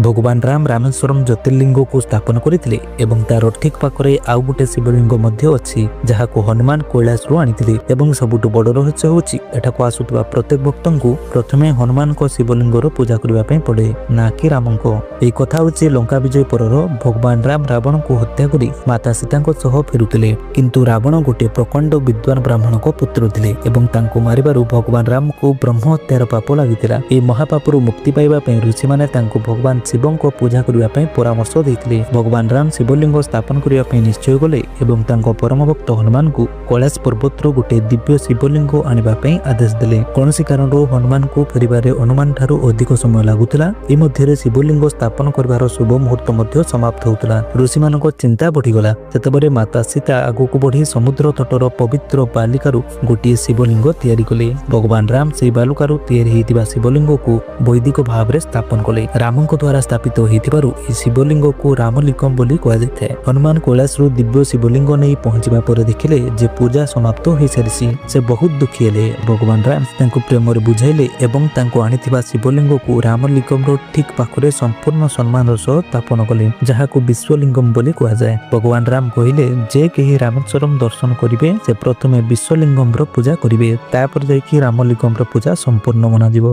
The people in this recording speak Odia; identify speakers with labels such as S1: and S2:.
S1: ଭଗବାନ ରାମ ରାମେଶ୍ୱରମ ଜ୍ୟୋତିର୍ଲିଙ୍ଗକୁ ସ୍ଥାପନ କରିଥିଲେ ଏବଂ ତାର ଠିକ ପାଖରେ ଆଉ ଗୋଟେ ଶିବଲିଙ୍ଗ ମଧ୍ୟ ଅଛି, ଯାହାକୁ ହନୁମାନ କୈଳାସରୁ ଆଣିଥିଲେ। ଏବଂ ସବୁଠୁ ବଡ଼ ରହସ୍ୟ ହେଉଛି, ଏଠାକୁ ଆସୁଥିବା ପ୍ରତ୍ୟେକ ଭକ୍ତଙ୍କୁ ପ୍ରଥମେ ହନୁମାନଙ୍କ ଶିବଲିଙ୍ଗର ପୂଜା କରିବା ପାଇଁ ପଡ଼େ, ନା କି ରାମଙ୍କ। ଏହି କଥା ହେଉଛି ଲଙ୍କା ବିଜୟ ପରର। ଭଗବାନ ରାମ ରାବଣଙ୍କୁ ହତ୍ୟା କରି ମାତା ସୀତାଙ୍କ ସହ ଫେରୁଥିଲେ। କିନ୍ତୁ ରାବଣ ଗୋଟିଏ ପ୍ରକାଣ୍ଡ ବିଦ୍ୱାନ ବ୍ରାହ୍ମଣଙ୍କ ପୁତ୍ର ଥିଲେ ଏବଂ ତାଙ୍କୁ ମାରିବାରୁ ଭଗବାନ ରାମଙ୍କୁ ବ୍ରହ୍ମ ହତ୍ୟାର ପାପ ଲାଗିଥିଲା। ଏହି ମହାପାପରୁ ମୁକ୍ତି ପାଇବା ପାଇଁ ଋଷିମାନେ ତାଙ୍କୁ ଭଗବାନ ଶିବଙ୍କ ପୂଜା କରିବା ପାଇଁ ପରାମର୍ଶ ଦେଇଥିଲେ। ଭଗବାନ ରାମ ଶିବଲିଙ୍ଗ ସ୍ଥାପନ କରିବା ପାଇଁ ନିଶ୍ଚୟ କଲେ ଏବଂ ତାଙ୍କ ପରମ ଭକ୍ତ ହନୁମାନଙ୍କୁ କୈଳାସ ପର୍ବତରୁ ଗୋଟିଏ ଦିବ୍ୟ ଶିବଲିଙ୍ଗ ଆଣିବା ପାଇଁ ଆଦେଶ ଦେଲେ। କୌଣସି କାରଣରୁ ହନୁମାନଙ୍କୁ ଫେରିବାରେ ଅନୁମାନ ଠାରୁ ଅଧିକ ସମୟ ଲାଗୁଥିଲା। ଏ ମଧ୍ୟରେ ଶିବଲିଙ୍ଗ ସ୍ଥାପନ କରିବାର ଶୁଭ ମୁହୂର୍ତ୍ତ ମଧ୍ୟ ସମାପ୍ତ ହେଉଥିଲା। ଋଷିମାନଙ୍କ ଚିନ୍ତା ବଢିଗଲା। ସେତେବେଳେ ମାତା ସୀତା ଆଗକୁ ବଢି ସମୁଦ୍ର ତଟର ପବିତ୍ର ବାଲୁକାରୁ ଗୋଟିଏ ଶିବଲିଙ୍ଗ ତିଆରି କଲେ। ଭଗବାନ ରାମ ସେହି ବାଲୁକାରୁ ତିଆରି ହୋଇଥିବା ଶିବଲିଙ୍ଗକୁ ବୈଦିକ ଭାବରେ ସ୍ଥାପନ କଲେ। ରାମଙ୍କ ଦ୍ୱାରା ସ୍ଥାପିତ ହୋଇଥିବାରୁ ଏହି ଶିବଲିଙ୍ଗକୁ ରାମଲିଙ୍ଗମ ବୋଲି କୁହାଯାଇଥାଏ। ହନୁମାନ କୈଳାସରୁ ଦିବ୍ୟ ଶିବଲିଙ୍ଗ ନେଇ ପହଞ୍ଚିବା ପରେ ଦେଖିଲେ ଯେ ପୂଜା ସମାପ୍ତ ହୋଇସାରିଛି। ସେ ବହୁତ ଦୁଃଖୀ ହେଲେ। ଭଗବାନ ରାମ ତାଙ୍କୁ ପ୍ରେମରେ ବୁଝାଇଲେ ଏବଂ ତାଙ୍କୁ ଆଣିଥିବା ଶିବଲିଙ୍ଗକୁ ରାମଲିଙ୍ଗମର ଠିକ ପାଖରେ ସମ୍ପୂର୍ଣ୍ଣ ସମ୍ମାନର ସହ ସ୍ଥାପନ କଲେ, ଯାହାକୁ ବିଶ୍ୱଲିଙ୍ଗମ ବୋଲି କୁହାଯାଏ। ଭଗବାନ ରାମ କହିଲେ, ଯେ କେହି ରାମେଶ୍ୱରମ ଦର୍ଶନ କରିବେ, ସେ ପ୍ରଥମେ ବିଶ୍ୱଲିଙ୍ଗମର ପୂଜା କରିବେ, ତାପରେ ଯାଇକି ରାମଲିଙ୍ଗମର ପୂଜା ସମ୍ପୂର୍ଣ୍ଣ ମନାଯିବ।